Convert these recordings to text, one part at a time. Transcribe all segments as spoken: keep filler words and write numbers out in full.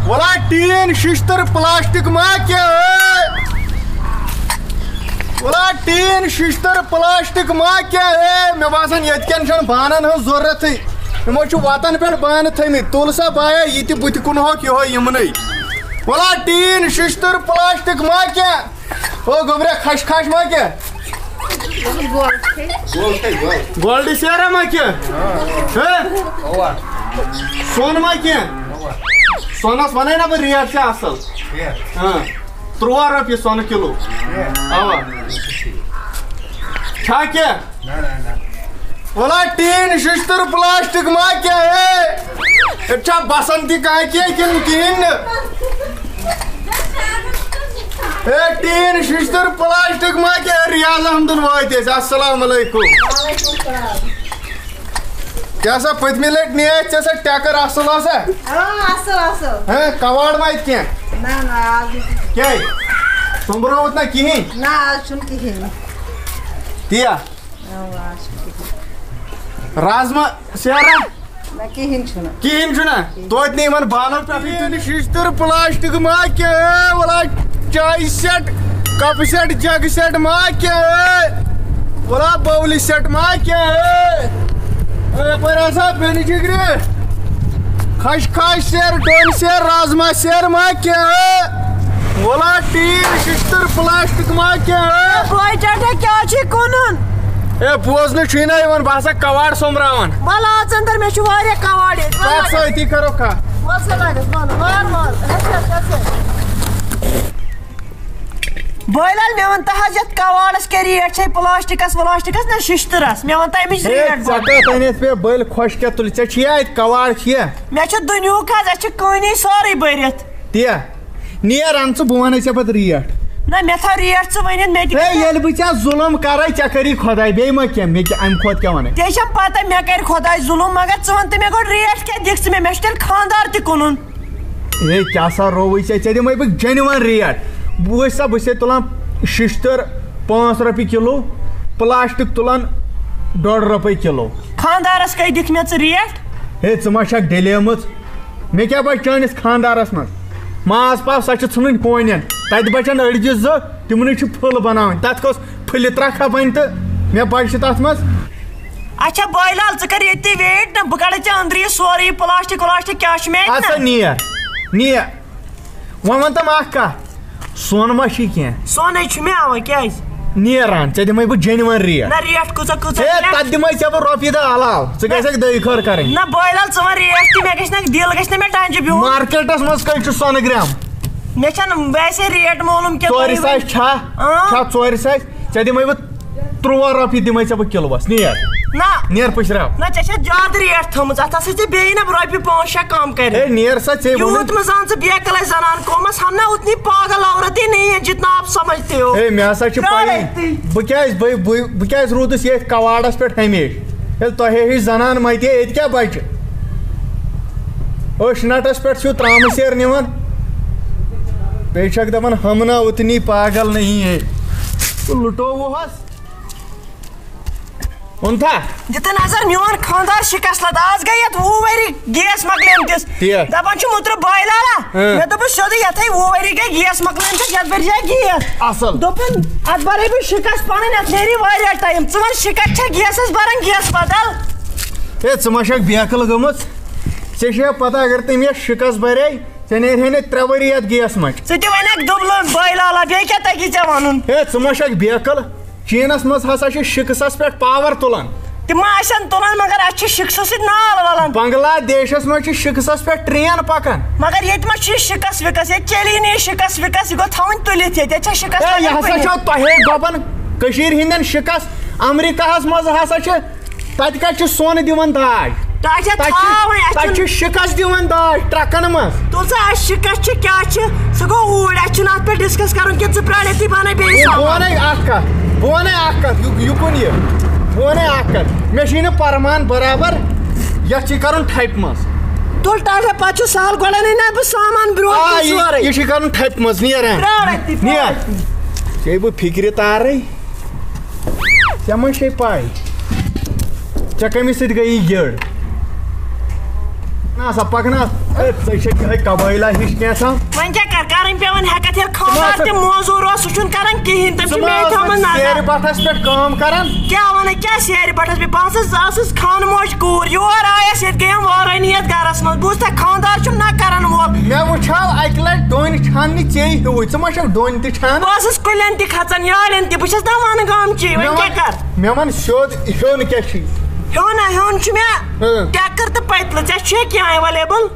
ولا ٹیٖن ششتٕر پلاسٹک ما کینٛہہ اے؟ ولا ٹیٖن ششتٕر پلاسٹک ما کینٛہہ اے؟ مےٚ باسان ییٚتہِ کٮ۪ن چھَنہٕ بانَن ہٕنٛز ضروٗرتھٕے۔ یِمو چھُ وَتَن پٮ۪ٹھ بانہٕ تھٲومٕتۍ۔ تُل سا بایا، یہِ تہِ بہٕ تہِ کٕنہوکھ یِہوٚے یِمنٕے۔ ولا ٹیٖن ششتٕر پلاسٹک ما کینٛہہ؟ او گوٚبریا، کھش کھش ما کینٛہہ؟ گولڈ سیرا ما کینٛہہ؟ ہہ؟ سۄن ما کینٛہہ؟ سۄنس ونے نا بہٕ ریٹ چھِ اصل۔ ہاں، ترٛواہ رۄپیہِ سۄنہٕ کِلوٗ۔ اوا۔ چھا کینٛہہ؟ ولا ٹیٖن ششتٕر پلاسٹک ما کینٛہہ ہے؟ ییٚتہِ چھا بسان تہِ کانٛہہ کینٛہہ کِنہٕ کِہیٖنۍ نہٕ؟ ہے، ٹیٖن ششتٕر پلاسٹک ما کینٛہہ؟ ریاض احمدُن وٲتۍ أسۍ۔ السلام علیکم۔ کیٛاہ سا پٔتمہِ لٹہِ نِیے ژےٚ سۄ ٹٮ۪کٕر اصٕل ٲسا؟ آ، اصٕل، اصٕل۔ ہے، کواڑ ما اتہِ کینٛہہ؟ نہ، نہ، آز نہٕ کِہیٖنۍ۔ کیٛازِ؟ سوٚمبرووُتھ نا کِہیٖنۍ؟ نہ، آز چھُنہٕ کِہیٖنۍ۔ تی یا؟ آ، آز چھُنہٕ کِہیٖنۍ۔ رازما سیرا؟ نہ، کِہیٖنۍ چھُنہٕ۔ کِہیٖنۍ چھُنہ؟ توتہِ نہٕ یِمن بانن پٮ۪ٹھٕے تہِ نہٕ۔ شیشتٕر پلاسٹک ما کیٛاہ؟ ولا چایہِ سیٹ، کپہٕ سیٹ، جگہٕ سیٹ ما کیٛاہ؟ ولا باولہِ سیٹ ما کیٛاہ؟ اے، یپٲرۍ آسان بیٚنہِ جگرِ۔ خش خاش سیر، ڈوٗنۍ سیر، رازما سیر ما کینٛہہ؟ ولا ٹیٖن ششتٕر پلاسٹک ما کینٛہہ؟ بوے ٹاٹا، کیٛاہ چھُے کٕنُن؟ اے، بوزنہٕ چھُے نہ یِوان، بہٕ ہسا کواڑ سوٚمبراوان۔ وَلہٕ اَژ اَندر، مےٚ چھُ واریاہ کواڑ ییٚتہِ۔ وَلہٕ پَتہٕ لَگَس۔ سۭتی کرو کَتھ۔ وَلہٕ سا لَگَس، وَلہٕ، وارٕ وارٕ۔ ہیٚژ، ہیٚژ، ہیٚژ، ہیٚژ۔ بٲے لال، مےٚ وَن تہٕ حظ یَتھ کواڑَس کیٛاہ ریٹ چھے، پلاسٹکَس ولاسٹکَس نہ شِشتٕرَس؟ مےٚ وَن تہٕ اَمِچ ہے، ریٹ ژےٚ گۄڈٕ۔ کَتھ اَنٮ۪تھ مےٚ بٔلۍ خۄش کیٛاہ تُلہِ؟ ژےٚ چھِیا اَتہِ کواڑ چھِیا؟ مےٚ چھُ دُنیُہُک حظ، اَسہِ چھِ کٲنی سورُے بٔرِتھ۔ تہِ؟ نیر اَن ژٕ، بہٕ وَنَے ژےٚ پَتہٕ ریٹ۔ نہ، مےٚ تھاو ریٹ ژٕ ؤنِتھ، مےٚ تہِ ہے، ییٚلہِ بہٕ ژےٚ ظُلُم کَرَے، ژےٚ کَری خۄداے بیٚیہِ ما کینٛہہ؟ مےٚ کیٛاہ، اَمہِ کھۄتہٕ کیٛاہ وَنَے؟ ژےٚ چھَم پَتہ مےٚ کَرِ خۄداے ظُلُم، مگر ژٕ وَن تہٕ مےٚ گۄڈٕ ریٹ کیٛاہ دِکھ ژٕ مےٚ؟ مےٚ چھُ تیٚلہِ خانٛدار تہِ کٕنُن۔ ہے، کیٛاہ سا رووُے ژےٚ؟ ژےٚ دِمَے بہٕ genuine ریٹ۔ بہٕ وٕچھ سا، بہٕ چھُسَے تُلان شِشتٕر پانٛژھ رۄپیہِ کِلوٗ، پلاسٹک تُلان ڈۄڈ رۄپَے کِلوٗ۔ خانٛدارَس کٔہۍ دِکھ مےٚ ژٕ ریٹ؟ ہے، ژٕ ما چھَکھ ڈلیمٕژ؟ مےٚ کیٛاہ بچہِ چٲنِس خانٛدارَس منٛز؟ ماز پاو سۄ چھِ ژھٕنٕنۍ ہونٮ۪ن۔ تَتہِ بچن أڑجہِ زٕ، تِمنٕے چھِ پھٕل بناوٕنۍ۔ تَتھ کۄس پھٕلہِ ترٛکھ ہا بنہِ تہٕ مےٚ بچہِ تَتھ منٛز؟ اچھا بٲے لال، ژٕ کر ییٚتی wait نہ، بہٕ کڑٕ ژےٚ أنٛدرٕ یہِ سورُے، یہِ پلاسٹک ولاسٹک کیٛاہ چھُ مےٚ اَتہِ اَدٕ سا نہ؟ نیر، نیر۔ وۄنۍ وَن تہٕ مےٚ اَکھ کَتھ، سۄن ما چھی کینٛہہ؟ سۄنٕے چھُ مےٚ، اَوا، کیٛازِ؟ نیران، ژےٚ دِمَے بہٕ genuine ریٹ۔ نہ، ریٹ کۭژاہ، کۭژاہ ہے، ریٹ؟ تَتھ دِمَے ژےٚ بہٕ رۄپیہِ دَہ علاوٕ، ژٕ گژھکھ دٔے خٲر کَرٕنۍ۔ نہ بٲے لال، ژٕ وَن ریٹ تہِ، مےٚ گژھِ نہ دِل گژھِ نہ مےٚ ٹنٛجہِ بِہُن۔ مارکیٹَس منٛز کٔہۍ چھُ سۄنہٕ گرٛام؟ مےٚ چھَنہٕ ویسے ریٹ معلوم کینٛہہ، ژورِ تُہۍ ساسہِ ؤنِو۔ چھا؟ اۭں۔ چھا ژورِ ساسہِ؟ ژےٚ دِمَے بہٕ تُرٛواہ رۄپیہِ دِمَے ژےٚ بہٕ کِلوَس، نیر۔ نہ۔ نیر پٔشراو۔ نہ، ژےٚ چھےٚ زیادٕ ریٹ تھٲومٕژ، اَتھ ہسا چھِ بیٚیہِ نہ رۄپیہِ پانٛژھ شےٚ کَم کَرِ۔ ہے، نیر سا، ژےٚ ووٚنُے۔ یوٗت مہٕ زان ژٕ بیکٕل آسہِ زنان قومس، ہم نہ اتنی پاگل عورتیں نہیں ہے جتنا آپ سمجھتے ہو۔ ہے، مےٚ ہسا چھِ پَیی۔ پرٛارے تُہۍ۔ بہٕ کیٛازِ، بہٕ، بہٕ، بہٕ کیٛازِ روٗدُس ییٚتھۍ کواڑس پٮ۪ٹھ ہمیشہِ؟ ییٚلہِ تۄہے ہِش زنان مَتہِ، ییٚتہِ کیٛاہ بَچہِ؟ أچھ نَٹس پٮ۪ٹھ چھِو ترٛامہٕ سیر نِوان۔ بیٚیہِ چھَکھ دَپان، ہم نہ اتنی پاگل نہیں ہے۔ تہٕ لُٹووُہَس۔ اوٚنتھا؟ دِتہٕ نظر، میون خانٛدار شِکس لد۔ آز گٔے یتھ وُہ ؤری گیس مۄکلیمتِس۔ تی۔ دپان چھُ مُترٕ بٲے لالا۔ اۭں۔ مےٚ دوٚپُس سیوٚدُے، یتھے وُہ ؤری گٔے گیس مۄکلیمتِس، یتھ بٔرۍ جایہِ گیس۔ اصل۔ دوٚپُن، اتھ برے بہٕ شِکس پنٕنۍ، اتھ نیری واریاہ ٹایم۔ ژٕ وَن، شِکس چھا گیسس بران گیس بدل؟ ہے، ژٕ ما چھکھ بیکل گٔمٕژ؟ ژےٚ چھےٚ پتہ، اگر تٔمۍ یتھ شِکس برے، ژےٚ نیرِہے نہٕ ترٛےٚ ؤری یتھ گیس منٛز۔ ژٕ تہِ وَنکھ دوٚبلہٕ بٲے لالا، بیٚیہِ کیٛاہ تَگہِ ژےٚ وَنُن؟ ہے، ژٕ ما چھکھ بیکل؟ چیٖنس منٛز ہسا چھِ شِکسس پٮ۪ٹھ پاور تُلان۔ تِم ما آسن تُلان، مگر اَسہِ چھِ شِکسہٕ سۭتۍ نال وَلان۔ بنگلہ دیشس منٛز چھِ شِکسس پٮ۪ٹھ ٹرین پکان۔ مگر ییٚتہِ ما چھِ یہِ شِکس وِکس؟ ییٚتہِ چلی نہٕ یہِ شِکس وِکس، یہِ گوٚو تھاوٕنۍ تُلِتھ ییٚتہِ۔ ییٚتہِ چھا شِکس ہے، لگان یہِ ہسا کُنہِ؟ چھو تۄہے گۄپن کٔشیٖرِ ہٕنٛدٮ۪ن شِکس۔ امریکہس منٛز ہسا چھِ تتہِ کتہِ چھُ سۄن دِوان داج؟ تۄہہِ چھا تتہِ چھُ، تھاوٕنۍ، اَسہِ تتہِ چھُنہٕ چھُ شِکس دِوان داج ٹرکن منٛز۔ تُل سا، اَسہِ شِکس چھِ، کیٛاہ چھِ، سُہ گوٚو اوٗرۍ، اَسہِ چھُنہٕ اتھ پٮ۪ٹھ ڈسکس کرُن کینٛہہ، ژٕ پرٛار ییٚتی، بہٕ اَنَے بیٚیہِ بہٕ سامان۔ وَنَے اکھ کتھ، بہٕ وَنَے اکھ کتھ، یہِ، یہِ کُن یہِ، بہٕ وَنَے اکھ کتھ، مےٚ چھُے نہٕ پرمان برابر، یتھ چھُے کرُن ٹھپہِ منٛز۔ تُل ٹاٹھا، پتہٕ چھُ سہل، گۄڈٕ اَنَے نہ بہٕ سامان برٛونٛٹھ آ، کُن یہِ، سورُے۔ یہِ چھُے کرُن ٹھپہِ منٛز، نیر اَمہِ۔ پرٛار اَتی، نیر۔ پرٛار اَتی۔ ژےٚ بہٕ فِکرِ تارے۔ ژےٚ ما چھے پَے؟ ژےٚ کٔمِس سۭتۍ گٔیی یٔڑ؟ نہ سا پکناو۔ اے، ژےٚ چھے یِہے قبٲیلہ ہِش کینٛژھا۔ وۄنۍ کیٛاہ کر، کرٕنۍ پیٚوان ہیٚکتھ، ییٚلہِ خانٛدار ژٕ ما تہِ موزوٗر اوس، سُہ چھُنہٕ کران کِہیٖنۍ، تٔمۍ چھُ ژٕ ما مےٚ ٲسۍ تھوٚمُت وۄنۍ نظر۔ سیرِ بٹھس پٮ۪ٹھ کٲم کران؟ کیٛاہ وَنان، کیٛاہ سیرِ بٹھس پٮ۪ٹھ؟ بہٕ ہسا ٲسٕس خانہٕ موج کوٗر، یور آیَس، ییٚتہِ گٔیم وارٲنی یَتھ گرس منٛز۔ بوٗزتھا، خانٛدار چھُم نہ کران وول۔ مےٚ وٕچھاو اَکہِ لٹہِ ڈوٗنۍ چھاننہِ ژے ہیوٗوٕے، ژٕ ما چھَکھ ڈوٗنۍ تہِ چھانان؟ بہٕ ٲسٕس کُلٮ۪ن تہِ کھژان، یالٮ۪ن تہِ، بہٕ چھَس دَوان گامچی، وۄنۍ مےٚ کیٛاہ وَن، کر؟ مےٚ وَن سیوٚد، ہیوٚن کیٛاہ چھُے؟ ہیوٚن ہا، ہیوٚن چھُ مےٚ ہاں۔ ٹٮ۪کر تہٕ پٔتلہٕ، ژےٚ چھُے کینٛہہ ایویلیبل؟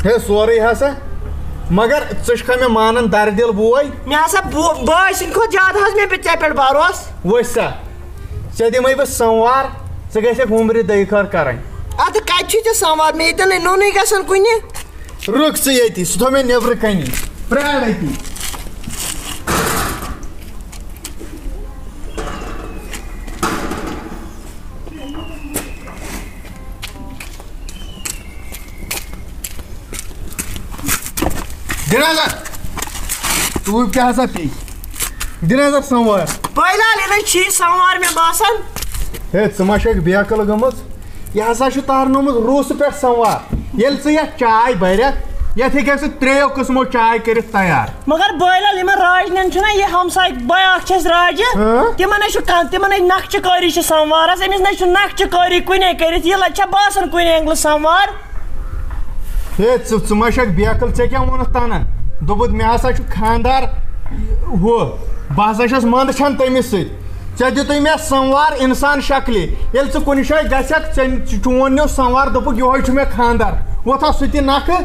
ہے، سورُے ہسا۔ مگر ژٕ چھُکھا مےٚ مانان دردِل بوے؟ مےٚ ہسا بو-، بٲے سٕنٛدِ کھۄتہٕ زیادٕ حظ مےٚ پے-، ژےٚ پٮ۪ٹھ بروس۔ وٕچھ سا، ژےٚ دِمے بہٕ سموار، ژٕ گژھکھ وُمرِ دٔے خٲر کرٕنۍ۔ اَدٕ کَتہِ چھُے ژےٚ سموار؟ مےٚ ییٚتٮ۪ن نہٕ نوٚنُے گژھان کُنہِ۔ رُک ژٕ ییٚتی، سُہ تھوٚو مےٚ نیٚبرٕ کَنی۔ پرٛار أتی۔ دِ نظر۔ ژوٗپۍ کیٛاہ سا پیٚیہِ؟ دِ نظر سموار۔ بٲے لال، یہِ نَے چھی سموار مےٚ باسان۔ ہے، ژٕ ما چھَکھ بیکٕل گٔمٕژ؟ یہِ ہسا چھُ تارنومُت روٗسہٕ پٮ۪ٹھ سموار۔ ییٚلہِ ژٕ یَتھ چاے بَرَکھ، یَتھ ہیٚکَکھ ژٕ ترٛیٚیو قٕسمو چاے کٔرِتھ تیار۔ مگر بٲے لال، یِمن راجنٮ۪ن چھُنہ یہِ ہمساے بٲے اکھ چھِ اَسہِ راجہِ، ہاں؟ تِمن نَے چھُ کانٛہہ، تِمن نَے نقشہٕ کٲری چھِ سموارس، أمِس نَے چھُ نقشہٕ کٲری کُنے کٔرِتھ، یہِ لَ-، چھےٚ باسان کُنہِ اینگلہٕ سموار۔ ہے، ژٕ، ژٕ ما چھَکھ بیکٕل، ژےٚ کیٛاہ ووٚنُتھ تَنہٕ؟ دوٚپُتھ، مےٚ ہسا چھُ خانٛدار، ہُہ، بہٕ ہسا چھَس منٛدچھان تٔمِس سۭتۍ۔ ژےٚ دیُتُے مےٚ سموار اِنسان شکلہِ۔ ییٚلہِ ژٕ کُنہِ جایہِ گژھکھ، ژےٚ، چون نیوٗ سموار، دوٚپُکھ، یِہوٚے چھُ مےٚ خانٛدر۔ وۄتھ ہا سُہ تہِ نکھٕ۔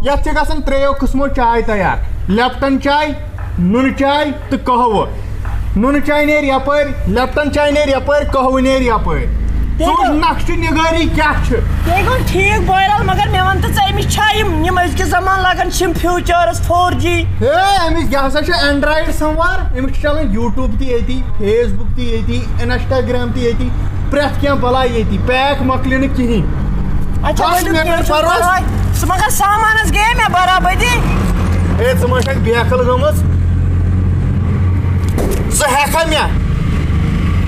یَتھ چھِ گژھان ترٛیٚیو قٕسمو چاے تیار۔ لیپٹن چاے، نُنہٕ چاے تہٕ قہوٕ۔ نُنہٕ چاے نیرِ یپٲرۍ، لیپٹن چاے نیرِ یپٲرۍ، قہوٕ نیرِ یپٲرۍ۔ ژٕ وٕچھ نقشہٕ نِگٲری کیٛاہ چھِ۔ تیٚلہِ گوٚو ٹھیٖک بہرحال، مگر مےٚ وَن تہٕ ژٕ، أمِس چھا یِم، یِم أزکِس زمانہٕ لگان چھِ یِم features four G؟ ہے، أمِس یہِ ہسا چھُ Android سموار، أمِس چھُ چلان YouTube تہِ ییٚتی، Facebook تہِ ییٚتی، Instagram تہِ ییٚتی، پرٛٮ۪تھ کینٛہہ بلاے ییٚتی، pack مۄکلہِ نہٕ کِہیٖنۍ۔ اچھا، بس ؤلِو، مےٚ کینٛہہ کٔر چھُنہٕ بروسہٕ۔ پرواے۔ سُہ مگر سامانس گٔیے مےٚ برابردی۔ ہے، ژٕ ما چھَکھ بیکٕل گٔمٕژ؟ ژٕ ہٮ۪کھا مےٚ؟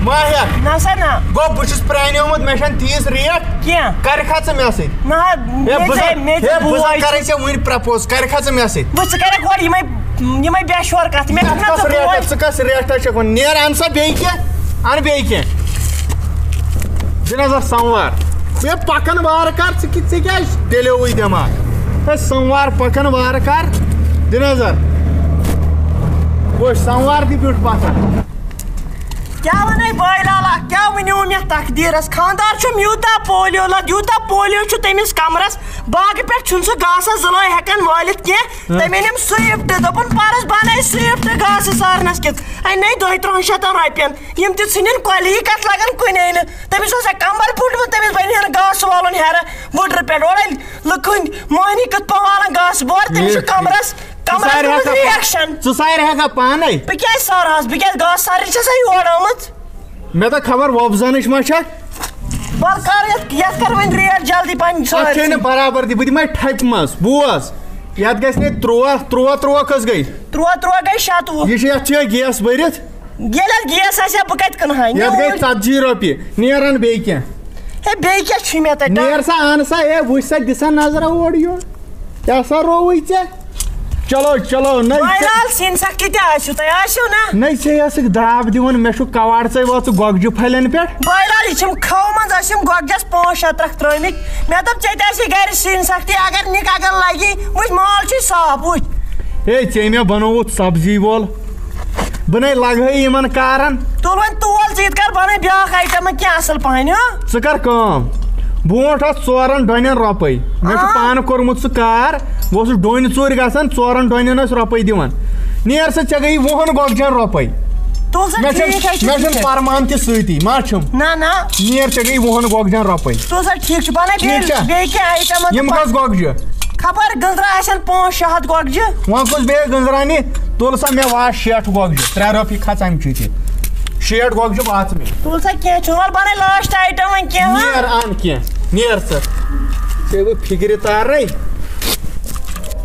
ما ہٮ۪کھ؟ نہ سا نہ۔ گوٚو، بہٕ چھُس پرٛانیومُت، مےٚ چھَنہٕ تیٖژ ریٹ۔ کینٛہہ۔ کَرِکھا ژٕ مےٚ سۭتۍ؟ نہ، ہے، مےٚ بہٕ ژےٚ، زَن، مےٚ ہے، ژےٚ بہٕ زَن بوے۔ کَرَے ژےٚ وٕنۍ propose، کَرِکھا ژٕ مےٚ سۭتۍ؟ بہٕ ژٕ کَرَکھ گۄڈٕ یِمَے، یِمَے بے شور کَتھ، مےٚ ژٕ چھُکھ نہ کَس ژٕ ریٹَس، بوے۔ ژٕ کَس ریٹَس چھَکھ وَنان؟ نیر، اَن سا بیٚیہِ کینٛہہ، اَن بیٚیہِ کینٛہہ۔ دِ نظر سموار۔ ہے، پَکَن وارٕ کَر، ژٕ کہِ-، ژےٚ کیٛازِ ڈیلیوٕے دٮ۪ماغ؟ ہے، سموار پَکَن وارٕ کَر، دِ نظر۔ وٕچھ، سموار تہِ بیوٗٹھ پَتھر۔ کیٛاہ وَنَے بٲے لالا، کیٛاہ ؤنِو مےٚ تقدیٖرَس؟ خانٛدار چھُم یوٗتاہ پولیو لد، یوٗتاہ پولیو چھُ تٔمِس کمرَس۔ باغہٕ پٮ۪ٹھ چھُنہٕ سُہ گاسَس زٕلٲے ہٮ۪کان وٲلِتھ کینٛہہ۔ ہہ۔ تٔمۍ أنِم Swift، دوٚپُن، "پَرُس بَنٲے Swift گاسہٕ سارنَس کیُتھ۔" اَنے دۄیہِ ترٛہَن شَتَن رۄپیَن۔ یِم تہِ ژھٕنِن کۄلہِ، یہِ کَتھ لَگَن کُنے نہٕ۔ تٔمِس اوس اَکھ کمبر پھُٹمُت، تٔمِس بَنہِ ہا نہٕ گاسہٕ والُن ہیرٕ بُڈرٕ پٮ۪ٹھ۔ اورَے لُکہٕ ہٕنٛدۍ مۄہنی کِتھ پٲٹھۍ والان گاسہٕ بۄر، تٔمِس چھُ یہِ کمرَس، ژٕ کمرَس سارِ منٛز ہٮ۪کھ reaction۔ ژٕ سارِ ہٮ۪کھ پانے۔ بہٕ کیٛازِ سارہَس؟ بہٕ کیٛازِ گاسہٕ سارنہِ چھَسا یور آمٕژ؟ مےٚ دوٚپ خبر وۄپزنٕچ ما چھکھ؟ وَلہٕ کر یَتھ، یَتھ کر وۄنۍ ریٹ جلدی پنٕنۍ اَتھ چھے سٲرسٕے۔ نہٕ برابر تہِ، بہٕ دِمے ٹھپہِ منٛز۔ بوز، یَتھ گژھِ نے تُرٛواہ، تُرٛواہ، تُرٛواہ کٔژ گٔے؟ تُرٛواہ، تُرٛواہ گٔے شَتوُہ۔ یہِ چھُ، یَتھ چھُ gas بٔرِتھ۔ ییٚلہِ اَتھ gas آسہِ ہا، بہٕ کَتہِ کٕنہٕ ہا؟ یَتھ گٔے ژَتجی رۄپیہِ۔ نیر اَن بیٚیہِ کینٛہہ۔ ہے، بیٚیہِ کیٛاہ چھُے مےٚ تَتہِ؟ نیر سا، اَن سا، ہے، وٕچھ سا، دِ سا نظرا اورٕ یورٕ۔ کیٛاہ سا رووُے ژےٚ؟ چلو، چلو، نہ، بٲے لال، سیٖن سختی تہِ آسِو تۄہہِ، آسِو نہ؟ نہ، ژےٚ ٲسٕکھ داب دِوان، مےٚ چھُ کواڑ ژَے وٲژٕ گۄگجہِ پھلٮ۪ن پٮ۪ٹھ۔ بٲے لال، یہِ چھِم کھٲو منٛز، ٲسِم گۄگجَس پانٛژھ شےٚ ترٛکھ ترٛٲومٕتۍ۔ مےٚ دوٚپ، ژےٚ تہِ آسی گَرِ سیٖن سختی، اگر نِکہٕ اگر لَگی، وٕچھ، مال چھُے صاف، وٕچھ۔ ہے، ژےٚ مےٚ بنووُتھ سبزی وول۔ بہٕ نے لگہٕ ہا یِمن کارن۔ تُل وۄنۍ تول ژٕ یِتھ کر بنٲے بیٛاکھ item کینٛہہ اصل پہن، ہاں؟ ژٕ کر کٲم، برونٛٹھ ٲس ژورن ڈۄنٮ۪ن رۄپے، مےٚ چھُ آ۔ پانہٕ کوٚرمُت سُہ کار، بہٕ اوسُس ڈوٗنۍ ژوٗرِ گژھان، ژورن ڈۄنٮ۪ن ٲسۍ رۄپے دِوان۔ نیر سا، ژےٚ گٔیی وُہن گۄگجن رۄپے۔ تُل سا، مےٚ چھَنہٕ، ٹھیٖک حظ چھُ، مےٚ چھَنہٕ ٹھیٖک۔ پرمان تہِ سۭتی، ما چھُم؟ نہ، نہ۔ نیر، ژےٚ گٔیی وُہن گۄگجن رۄپے۔ تُل سا، ٹھیٖک چھُ، بنٲے ٹھیٖک بیٚیہِ، چھا؟ بیٚیہِ کینٛہہ item؟ یِم کۄس گۄگجہِ؟ خبر گٔنٛزرا آسن پانٛژھ شےٚ ہتھ گۄگجہِ۔ وۄنۍ کُس بیٚیہِ گٔنٛزرا نہِ؟ تُل سا مےٚ واش شیٹھ گۄگجہِ، ترٛےٚ رۄپیہِ کھژ اَمہِ چُٹھِ۔ شیٹھ گۄگجہِ واژٕ مےٚ۔ تُل سا کینٛہہ چھُنہٕ، وَلہٕ بَنَے last item وۄنۍ کینٛہہ، ہا؟ نیر اَن کینٛہہ، نیر ژٕ۔ ژےٚ بہٕ فِکرِ تارے۔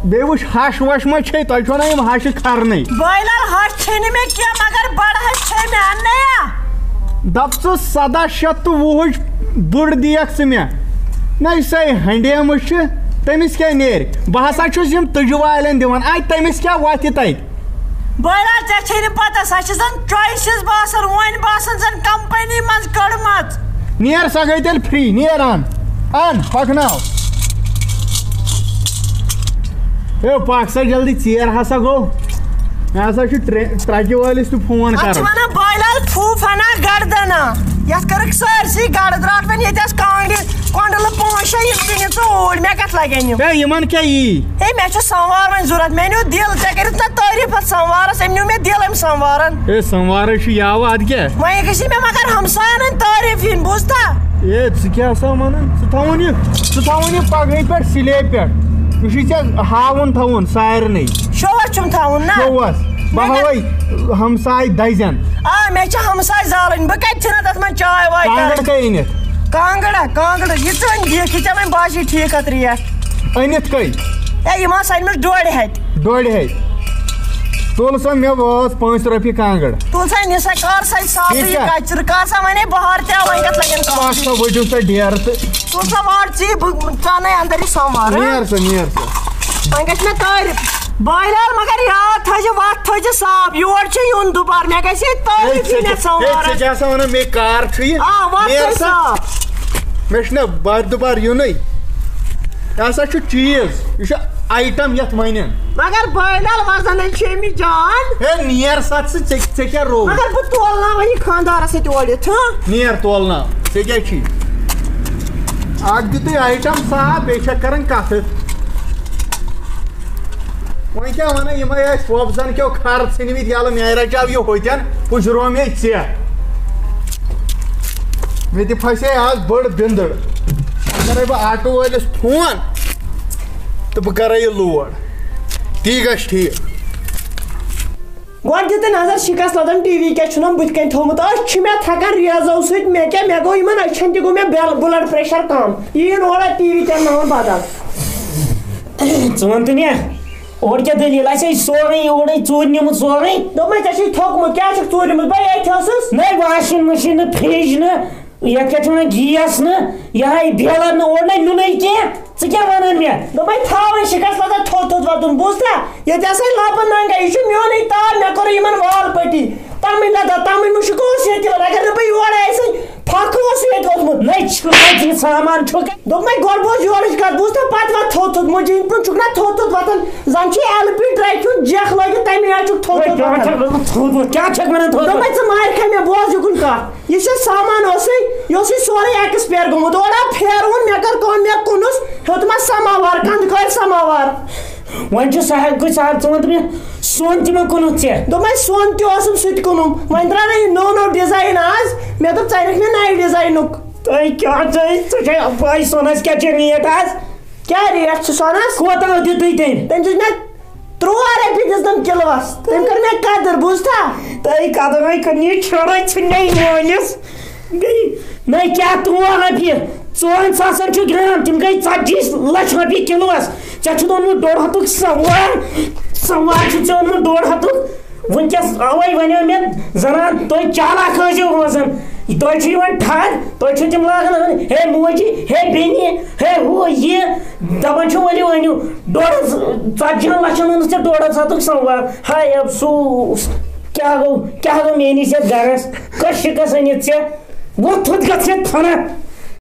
بیٚیہِ وٕچھ ہَش وَش ما چھے، تۄہہِ چھو نہ یِم ہَشہِ کھرنٕے۔ بٲے لال، ہَش چھے نہٕ مےٚ کینٛہہ، مگر بَڑٕ ہَش چھے مےٚ اَننَے یا۔ دَپ ژٕ سَداہ شیٚتھ تہٕ وُہٕچ بٔڑ دِیَکھ ژٕ مےٚ۔ نہ، یُس سۄے ہنڈیمٕژ چھِ، تٔمِس کیٛاہ نیرِ؟ بہٕ ہسا چھُس یِم تُجہِ والٮ۪ن دِوان۔ اَتہِ تٔمِس کیٛاہ وۄتھِ تَتہِ؟ بٲیلال، ژےٚ چھے نہٕ پتہ، سۄ چھِ زن چویسز باسان، وۄنۍ باسان زن کمپنی منٛز کٔڑمٕژ۔ نیر، سۄ گٔے تیٚلہِ فری۔ نیر، ان، ان، پکناو۔ ہے، پکھ سا جلدی، ژیر ہسا گوٚو۔ مےٚ ہسا چھُ ٹرٛے-، ٹرٛکہِ وٲلِس تہِ فون اتھ چھِ کرُن۔ ونان بٲیلال پھوٗ فنا گردنا۔ یتھ کٔرٕکھ سٲرسٕے گڑٕ درٛاٹھ وۄنۍ ییٚتہِ آسہٕ کانٛگرِ کۄنٛڈلہٕ پانٛژھ شےٚ، یِم تہِ نِژٕ اوٗرۍ، مےٚ کتھ لگن یِم؟ ہے، یِمن کیٛاہ یی؟ ہے، مےٚ چھُ سموار وۄنۍ ضوٚرتھ، مےٚ نیوٗ دِل، ژےٚ کٔرِتھ نہ تعریٖف اتھ سموارس، أمۍ نیوٗ مےٚ دِل أمۍ سموارن۔ ہے، سموارے چھُ یاوٕ، ادٕ کیٛاہ؟ وۄنۍ گژھِ مےٚ مگر ہمساین ہٕنٛدۍ تعریٖف یِنۍ، بوٗزتھا؟ ہے، ژٕ کیٛاہ سا ونان؟ ژٕ تھاوُن یہِ، ژٕ تھاوُن یہِ پگہٕے پٮ۪ٹھ سلیبہِ پٮ۪ٹھ۔ یہِ چھُے ژےٚ ہاوُن تھاوُن سارنٕے۔ شووس چھُم تھاوُن نا؟ شووس۔ بہٕ مےٚ ہاوے ہمساے دزٮ۪ن۔ آ، مےٚ چھِ ہمساے زالٕنۍ، بہٕ کتہِ ژھٕنہٕ تتھ منٛز چاے واے کانٛگٕر کرٕنۍ؟ کَے أنِتھ؟ کانٛگٕر ہا، کانٛگٕر، یہِ ژٕ أنۍ دِکھ، یہِ ژےٚ وۄنۍ باسہِ ٹھیٖک اتھ ریٹ۔ أنِتھ کٔہۍ؟ ہے، یِم آسہٕ أنمٕژ ڈۄڈِ ہتہِ۔ ڈۄڈِ ہتہِ۔ تُل سا، مےٚ وٲژ پانٛژھ رۄپیہِ کانٛگٕر۔ تُل سا، نہِ سا، کر سا، یہِ صافٕے یہِ ژےٚ؟ کچرٕ، کر سا وۄنۍ ہے بہار تہِ آو، وۄنۍ کتھ لگن کانٛگرِ؟ اکھ سا ؤٹِو سا ڈیرٕ تہٕ۔ تُل سا، وار ژٕے، بہٕ ژانَے اندر یہِ سموار، ہا؟ نیر سا، نیر سا۔ وۄنۍ گژھِ مےٚ تعریٖف۔ بٲے لال، مگر یاد تھٲیزِ، وتھ تھٲیزِ صاف، یور چھُ یُن دُبارٕ، مےٚ گژھِ ییٚتہِ تعریٖف ہے، یہِ ژےٚ مےٚ کیٛاہ، ہے، سموارس۔ ژےٚ کیٛاہ سا ونان، مےٚ کار چھُ یہِ؟ آ، وتھ نیر تھٲے سا۔ صاف۔ مےٚ چھُنہ بار دُبار یُنُے۔ یہِ ہسا چھُ چیٖز، یہِ چھُ آیٹم یتھ ونان۔ مگر بٲے لال وزن ہے چھُ أمِس جان۔ ہے نیر سا ژٕ، ژےٚ، ژےٚ کیٛاہ روو؟ مگر بہٕ تولہٕ ناو یہِ خانٛدارس سۭتۍ اورٕ یِتھ، ہاں؟ نیر تولہٕ ناو، ژےٚ کیٛاہ چھی؟ اکھ دِتُے آیٹم صاف، بیٚیہِ چھکھ کران کتھٕ۔ وۄنۍ کیٛاہ ونان، یِمے ٲسۍ وۄپزن کیو کھر ژھٕنمٕتۍ یَلہٕ، مےٚ رچاو یہِ ہوٚتٮ۪ن، ہُشروو مےٚ ژےٚ۔ مےٚ تہِ پھسے آز بٔڑ بِندٕر۔ وۄنۍ کرے بہٕ آٹو وٲلِس فون تہٕ بہٕ کرے یہِ لوڈ، تی گژھِ ٹھیٖک۔ گۄڈٕ دِ تہٕ نظر شِکس لدن ٹی وی کیٛاہ چھُنم بٕتھِ کنۍ تھوٚومُت۔ أچھ چھِ مےٚ تھکان ریزو سۭتۍ، مےٚ کیٛاہ، مےٚ گوٚو یِمن أچھن تہِ گوٚو مےٚ بل-، بلڈ پریشر کم۔ یہِ یِن اورٕ ٹی وی تہِ انناوُن بدل۔ ژٕ وَن تہٕ مےٚ، اورٕ کیٛاہ دٔلیٖل؟ اَسہِ ہے سورُے اورَے ژوٗرِ نیوٗمُت سورُے۔ دوٚپمَے ژےٚ چھُے تھوٚکمُت، کیٛاہ چھُکھ ژوٗرِ نیوٗمُت؟ بَے ییٚتہِ اوسُس۔ نَے واشنگ مِشیٖن نہٕ، فرج نہٕ، یَتھ کیٛاہ چھِ وَنان، گیس نہٕ، یہِ ہا یہِ بیلَر نہٕ، اورٕ نَے نیوٗنٕے کینٛہہ۔ ژٕ کیٛاہ وَنان مےٚ؟ دوٚپمَے تھاوَے شِکَس لَگان تھوٚد تھوٚد وَدُن، بوٗزتھا؟ ییٚتہِ آسَے لَبہٕ ننٛگَے، یہِ چھُ میونُے تار، مےٚ کوٚر یِمَن وال پٔٹی۔ تَمٕے نہ دَ، تَمٕے مُشُک اوس ییٚتہِ یِوان، اگر نہٕ بہٕ یورٕ آیسَے، پھکھ اوس ییٚتہِ ووٚتھمُت۔ نَے چھُ کَتہِ یہِ سامان چھُکھ؟ دوٚپمَے گۄڈٕ بوز یورٕچ کَتھ، بوٗز تہٕ پَتہٕ وَتھ تھوٚد تھوٚد، مُجہِ ہِنٛدۍ پٲٹھۍ چھُکھ نہ تھوٚد تھوٚد وَتھان، زَن چھُے ایل پی ٹرٛیکہِ ہُنٛد جیکھ لٲگِتھ، تَمے آیہِ چھُکھ تھوٚد ہے، تھوٚد کیٛاہ وَتھان۔ چھَکھ ونان تھوٚد تھوٚد؟ دوٚپمَے ژٕ مارِ کھا مےٚ، بوز یُکُن کَتھ، یہِ چھُ سامان اوسُے، یہِ اوسُے سورُے ایکسپیر گوٚمُت، اورٕ آو پھیرُن، مےٚ کٔر کٲم، مےٚ کُنُس، ہیوٚتمَس سماوار، کَنٛدٕ کھٲلۍ سماوار۔ وۄنۍ چھُ سہل کُے سہل، ژٕ وَن تہٕ مےٚ، سۄن تہِ ما کُنُتھ ژےٚ؟ دوٚپمَے سۄن تہِ اوسُم، سُہ تہِ کُنُم۔ وۄنۍ درٛاو نہ یہِ نوٚو نوٚو ڈیزاین آز۔ مےٚ دوٚپ ژٕ اَنکھ مےٚ نَیہِ ڈیزاینُک۔ تۄہہِ کیٛاہ، تۄہہِ، ژٕ چھے پَے سۄنَس کیٛاہ چھےٚ ریٹ آز؟ کیٛاہ ریٹ چھِ سۄنَس؟ کوتاہ دیُتُے تٔمۍ؟ تٔمۍ دیُت مےٚ تُرٛواہ رۄپیہِ دِژنَم کِلوَس۔ تٔمۍ کٔر مےٚ قدٕر، بوٗزتھا؟ تۄہہِ قدٕر وۄنۍ کٔر نہٕ یہِ چھٔڑے ژھٕنۍ مےٚ یہِ مٲلِس۔ بیٚیہِ، نَے کیٛاہ تُرٛواہ رۄپیہِ؟ ژورَن ساسَن چھُ گرٛام، تِم گٔے ژَتجی لَچھ رۄپیہِ کِلوَس۔ ژےٚ چھُتھ اوٚنمُت ڈۄڈ ہَتُک سَموار، سَموار چھُتھ ژےٚ اوٚنمُت ڈۄڈ ہَتُک۔ وٕنکیٚس اَوَے وَنیو مےٚ زَنان، تُہۍ چالاک ٲسۍزیو روزان۔ تۄہہِ چھُ یِوان ٹھَر، تُہۍ چھِو تِم لاگان، ہے موجی، ہے بیٚنہِ، ہے ہُہ یہِ۔ دَپان چھِو، ؤلِو أنِو ڈۄڈ ہَتھ، ژَتجِہَن لَچھَن اوٚنُتھ ژےٚ ڈۄڈ ہَتھ سَتُک سَموار۔ ہاے افسوٗس، کیٛاہ گوٚو، کیٛاہ گوٚو میٛٲنِس یَتھ گَرَس؟ کۄس شِکَس أنِتھ ژےٚ؟ وۄتھ تھوٚد گژھ یَتھ فَنَہ۔